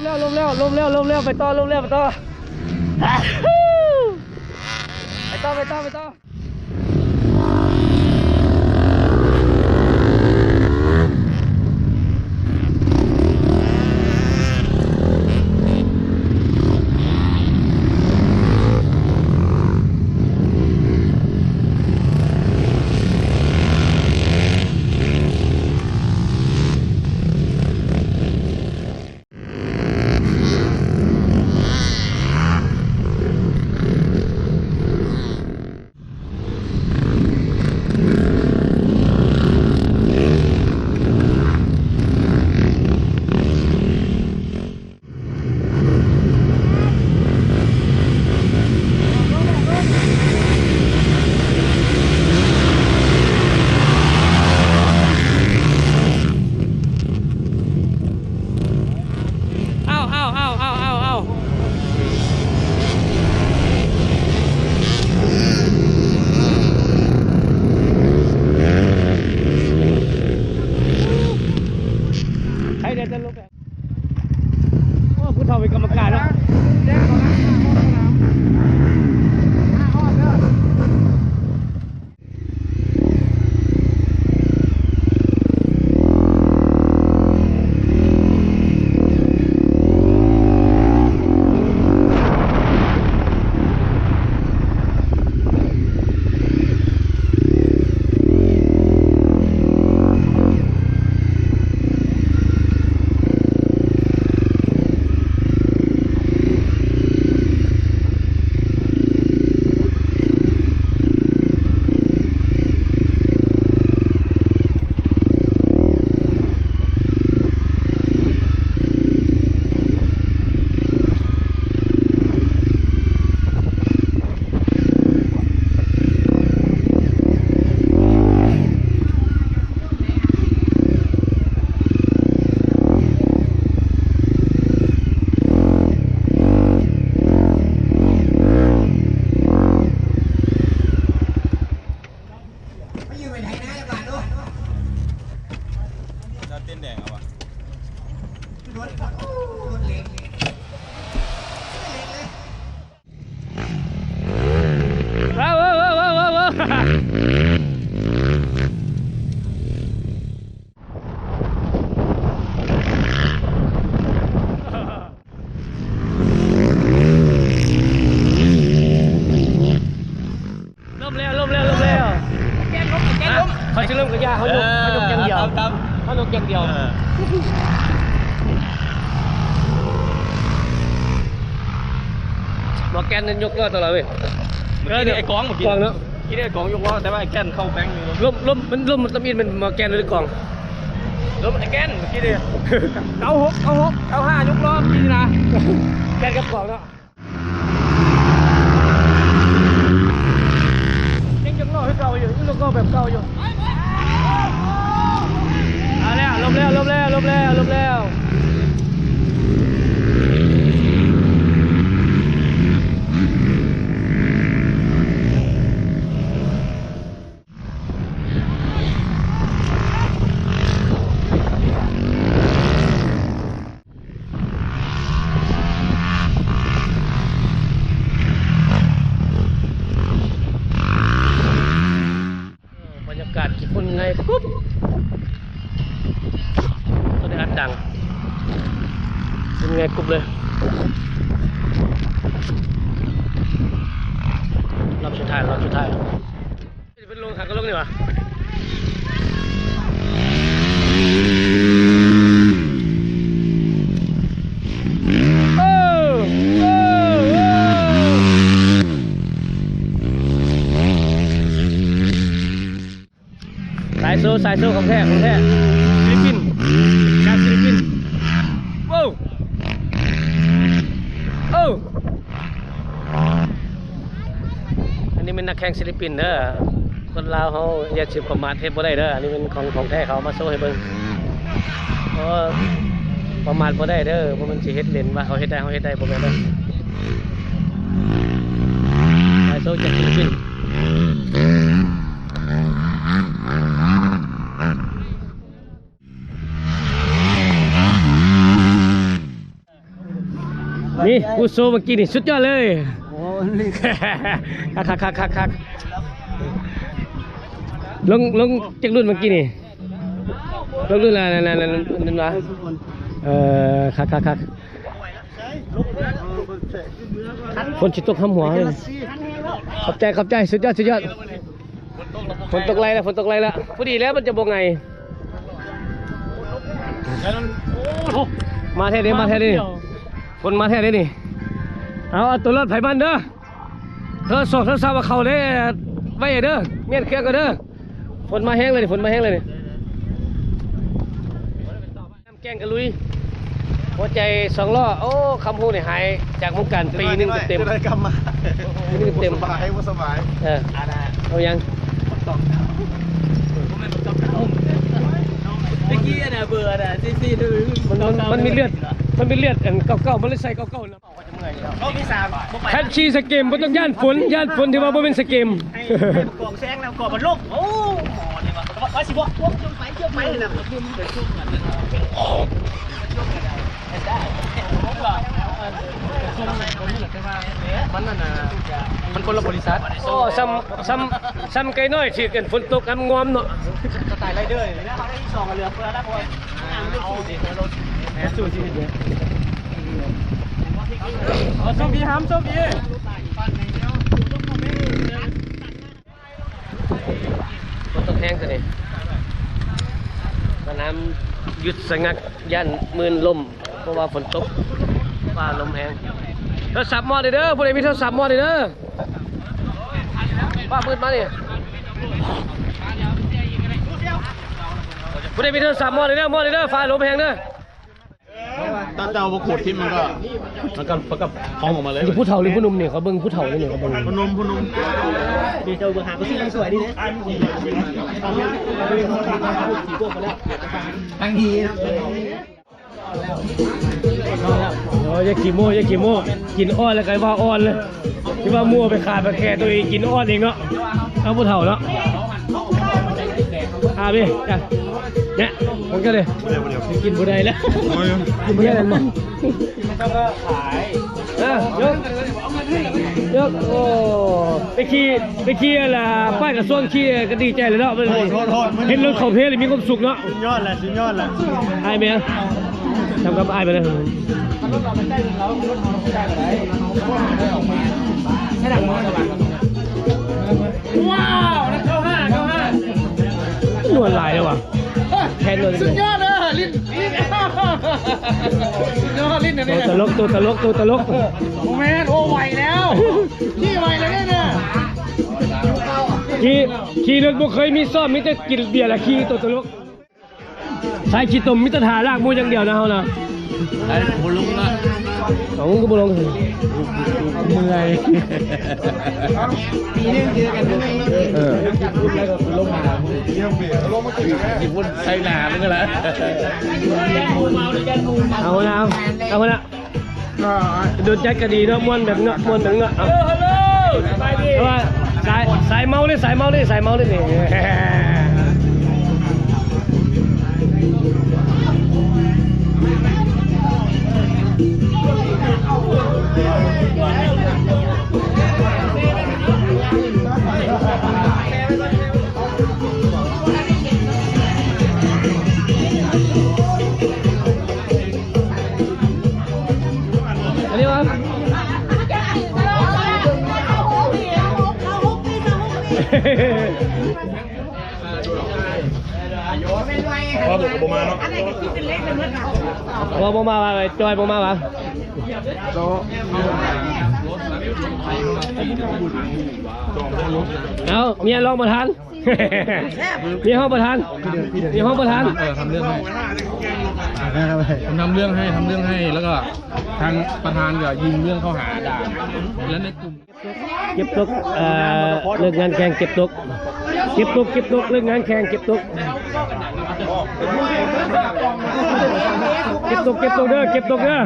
ລົມແລ້ວ ລົມແລ້ວ ລົມແລ້ວ ລົມແລ້ວ ໄປຕໍ່ ລົມແລ້ວ ໄປຕໍ່ ໄປຕໍ່ ໄປຕໍ່ ໄປຕໍ່. ອ້າວ ອ້າວ ອ້າວ ອ້າວ ອ້າວ ອ້າວ ໃຜໄດ້ແຕ່ລົງແບບ ໂອ້ ຜູ້ເຖົ້າເປັນກຳມະການເນາະ ແຈ້ງເຂົານະ ຫ້າຮອດສະໜາມ ຫ້າຮອດເດີ. ມາຢືນເປັນໄຖນາຈັກບາດໂລດ ເຈົ້າເຕັ້ນແດງເອົາວະ ລົດ ໂອ້ ລົດເຫຼັກ ເຫຼັກເລີຍ. ວ້າວ ວ້າວ ວ້າວ ວ້າວ ວ້າວ ວ້າວ. ລົມແລ້ວ ລົມແລ້ວ ລົມແລ້ວ ແກນລົມ ແກນລົມ ເຂົາຊິລົມກໍຢ່າ ເຮົາຍົກ ເອີ ເຮົາຍົກຢ່າງດຽວ ເອົາຕາມ ເຮົາຍົກຢ່າງດຽວ ເອີ ໝໍແກນນັ້ນຍົກລໍ້ຕະຫຼອດເວີຍ ເມື່ອກີ້ນີ້ໄອ້ກອງ ເມື່ອກີ້ ກອງເນາະ ກີ້ນີ້ໄອ້ກອງຍົກລໍ້ ແຕ່ວ່າໄອ້ແກນເຂົ້າແບງຢູ່ ລົມ ລົມ ມັນລົມ ມັນຕຳອິດ ແມ່ນໝໍແກນຫຼືກອງ ລົມໄອ້ແກນ ເມື່ອກີ້ນີ້ ເກົ້າຫົກ ເກົ້າຫົກ ເກົ້າຫ້າ ຍົກລໍ້ເມື່ອກີ້ນີ້ນະ ແກນກັບກອງເນາະ. ຍັງ ຍັງລໍ້ຄືເກົ່າຢູ່ ຍັງລໍ້ແບບເກົ່າຢູ່ ເອົາແລ້ວ ລົມແລ້ວ ລົມແລ້ວ ລົມແລ້ວ ລົມແລ້ວ. ບັນຍາກາດຂີ້ຝຸ່ນໄງ່ກຸບ ຕົວນີ້ອັດດັງ ຝຸ່ນໄງ່ກຸບເລີຍ ລອບສຸດທ້າຍ ລອບສຸດທ້າຍ. ເພິ່ນລົງຫາກະລົງນີ້ຫວາ ໂອ້ ໂອ້ ໂອ້ ສາຍໂຊ ສາຍໂຊຂອງແທ້ ຂອງແທ້ ສິລະປິນ ຈາກສິລະປິນ ໂອ້ ໂອ້. ອັນນີ້ແມ່ນນັກແຂ່ງສິລະປິນເດີ ຄົນລາວເຮົາຢ່າຊິປະໝາດ ເຮັດບໍ່ໄດ້ເດີ ອັນນີ້ແມ່ນຂອງ ຂອງແທ້ ເຂົາເອົາມາໂຊໃຫ້ເບິ່ງ ເອີ ປະໝາດບໍ່ໄດ້ເດີ ບໍ່ແມ່ນຊິເຮັດເຫຼັ້ນວ່າເຂົາເຮັດໄດ້ ເຮົາເຮັດໄດ້ ບໍ່ແມ່ນເດີ ສາຍໂຊຈາກສິລະປິນ. ເອີ ນີ້ຜູ້ໂຊເມື່ອກີ້ນີ້ສຸດຍອດເລີຍ. ໂອ້ ຄັກໆໆໆໆ ລົງ ລົງຈັກລຸ້ນເມື່ອກີ້ນີ້? ລົງລຸ້ນລະ ນັ້ນໆໆ ເອີ ຄັກໆໆ ຝົນຊິຕົກຫ້ຳຫົວເລີຍ. ຂອບໃຈ ຂອບໃຈ ສຸດຍອດ ສຸດຍອດ. ຝົນຕົກໄລ່ລະ ຝົນຕົກໄລ່ລະ ພໍດີແລ້ວ ມັນຈະບໍ່ໄຫງ. ໂອ້ ມາແທ້ເດ້ ມາແທ້ເດ້ ຝົນມາແທ້ເດ້ນີ້. ເອົາ ເອົາຕົວລອດໃຜມັນເດີ. ໂທລະສັບ ໂທລະສັບເອົາເຂົ້າໄດ້ ໄວ້ເດີ ມ້ຽນເຄື່ອງກ່ອນເດີ. ຝົນມາແຮງເລີຍນີ້ ຝົນມາແຮງເລີຍນີ້. ແກ້ງກະລຸຍ ຫົວໃຈສອງລໍ້. ໂອ້ ຄຳຮູ້ນີ້ຫາຍຈາກວົງການປີໜຶ່ງເຕັມໆ ປີໜຶ່ງເຕັມ. ບໍ່ສະບາຍ ບໍ່ສະບາຍ. ເອີ ເອົາຫຍັງ? ຕະກີ້ອັນນ່ະ ເບີອັນນ່ະ ສີ່ສີ່ ມັນ ມັນ ມັນມີເລືອດ ມັນມີເລືອດອັນເກົ່າໆ ມັນເລີຍໃສ່ເກົ່າໆນຳ. ຄັນຂີ່ສະເກມບໍ່ຕ້ອງຢ້ານຝົນ ຢ້ານຝົນທີ່ວ່າບໍ່ແມ່ນສະເກມ. ໃຫ້ ໃຫ້ກອງແຊງແລ້ວກໍມັນລົງ. ໂອ້ ວ່າຊິບອກພວກເຈົ້າໄປ ເຈົ້າໄປນະ. ມັນນັ້ນນະ ມັນຄົນລະບໍລິສັດ. ໂອ້ ຊ່ຳ ຊ່ຳ ຊ່ຳໄກ່ນ້ອຍຖືກອັນຝົນຕົກອຳງອມເນາະ. ສະໄຕລາຍເດີ ແລ້ວເຂົາໄດ້ທີ່ສອງກໍເຫຼືອເຟືອແລ້ວ. ໂຊກດີ ຫ້າມໂຊກດີ. ຝົນຕົກແຮງຊະນີ້ ສະໜາມຢຸດສະງັກ ຢ້ານມື່ນລົ້ມ ເພາະວ່າຝົນຕົກ ຟ້າລົມແຮງ. ໂທລະສັບມອດເດີ ຜູ້ໃດມີໂທລະສັບມອດເດີ. ຟ້າມືດມານີ້ ຜູ້ໃດມີໂທລະສັບມອດເດີ ມອດເດີ ຟ້າລົມແຮງເດີ. ຖ້າເຈົ້າບໍ່ຂູດຖິ້ມມັນກໍ ມັນກໍ ມັນກໍພອງອອກມາເລີຍ. ຜູ້ເຖົ້າຫຼືຜູ້ໜຸ່ມນີ້? ຂໍເບິ່ງຜູ້ເຖົ້ານີ້ ຂໍເບິ່ງ. ຜູ້ໜຸ່ມ ຜູ້ໜຸ່ມ. ເຈົ້າເບິ່ງຫາກໍຊິສວຍດີເດ້. ທາງທີ່ ໂອ້ຍ ຢ່າຂີ້ໂມ້ ຢ່າຂີ້ໂມ້ ກິນອ່ອນແລ້ວກໍວ່າອ່ອນເລີຍ. ທີ່ວ່າໝູ່ເອົາໄປຂາຍໄປແຄ່ຕົວເອງກິນອ່ອນເອງເນາະ. ເອົາຜູ້ເຖົ້າເນາະ. ອາເບ ຈ້ະ ແນະ ຂອງເຈົ້າເດ້ ກິນບໍ່ໄດ້ແລ້ວ. ກິນບໍ່ໄດ້ແລ້ວ. ເອີ ຍົກ ຍົກ. ໂອ້ ໄປຂີ່ ໄປຂີ່ອັນລະປ້າຍກະຊວງຂີ່ກໍດີໃຈແລ້ວເນາະ. ໂທດ ໂທດ ໂທດ ເຫັນລົດເຂົ້າເພລະມີຄວາມສຸກເນາະ. ສຸດຍອດແຫຼະ ສຸດຍອດແຫຼະ. ອ້າຍແມ່ ທຳກັບອ້າຍໄປເລີຍ. ວ້າວ ນັ້ນເກົ້າຫ້າ ເກົ້າຫ້າ. ນວນຫຼາຍເດ້ວ່າ ແທນນວນ. ສຸດຍອດເດີ ຫຼິ້ນ ຫຼິ້ນ ສຸດຍອດ ຫຼິ້ນອັນນີ້. ຕົວຕະຫຼົກ ຕົວຕະຫຼົກ ຕົວຕະຫຼົກ. ບໍ່ແມ່ນ ໂອ້ ໄວແລ້ວ ຂີ່ໄວແລ້ວນີ້ນະ. ຂີ່ ຂີ່ລົດບໍ່ເຄີຍມີຊ້ອມ ມີແຕ່ກິນເບຍລະຂີ່ ຕົວຕະຫຼົກ. ສາຍຂີ້ຕົມມີແຕ່ຖ້າລາກໝູ່ຢ່າງດຽວນະເຮົານະ. ໄອ້ ບໍ່ລົງນະ. ເອົ້າ ກໍບໍ່ລົງ. ເມື່ອຍ. ປີໜຶ່ງເຈີກັນເທື່ອໜຶ່ງ. ເອີ ຢູ່ພຸ້ນໃສ່ໜ້າມຶງຫັ້ນລະ. ເອົານະ ເອົານະ. ດົນຈັດກະດີເນາະ ມ່ວນແບບເນາະ ມ່ວນແບບເນາະ. ເອົາ ເອີ ຮັລໂຫຼ ສະບາຍດີ. ເພາະວ່າສາຍ ສາຍເມົາເດ້ ສາຍເມົາເດ້ນີ້. ອັນນີ້ວ່າ ພໍ່ບຸກກໍບໍ່ມາເນາະ. ພໍ່ບໍ່ມາວ່າ ໄອ້ຈ້ອຍບໍ່ມາວ່າ. ເອົ້າ ເມຍຮອງປະທານ. ມີຫ້ອງປະທານ ມີຫ້ອງປະທານ. ເອີ ທຳເລື່ອງໃຫ້ ທຳເລື່ອງໃຫ້ ທຳເລື່ອງໃຫ້ ແລ້ວກໍທາງປະທານກໍຍິງເລື່ອງເຂົ້າຫາດ່າ ແລ້ວໃນກຸ່ມ ເກັບຕົກ ເອີ ເລີກງານແຂ່ງເກັບຕົກ ເກັບຕົກ ເກັບຕົກ ເລີກງານແຂ່ງເກັບຕົກ. ເກັບ ຕົກ ເກັບຕົກເດີ ເກັບຕົກເດີ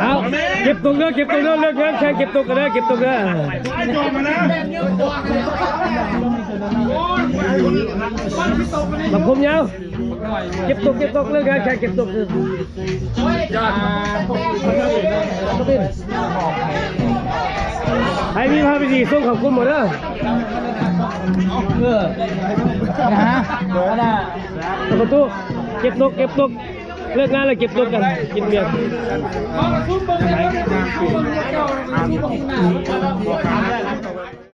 ເອົາ ເກັບຕົກເດີ ເກັບຕົກເດີ ເລີກງານແຂ່ງເກັບຕົກກັນເດີ ເກັບຕົກເດີ ບັກຄົມຍາວ ເກັບຕົກ ເກັບຕົກ ເລີກງານແຂ່ງເກັບຕົກ ໃຜມີພາໄປດີ ສົ່ງເຂົ້າກຸ່ມໝົດເດີ ເອີ ນະ ປະຕູ ເກັບຕົກ ເກັບຕົກ ເລີກງານແລ້ວເກັບຕົກກັນ ກິນເບຍ.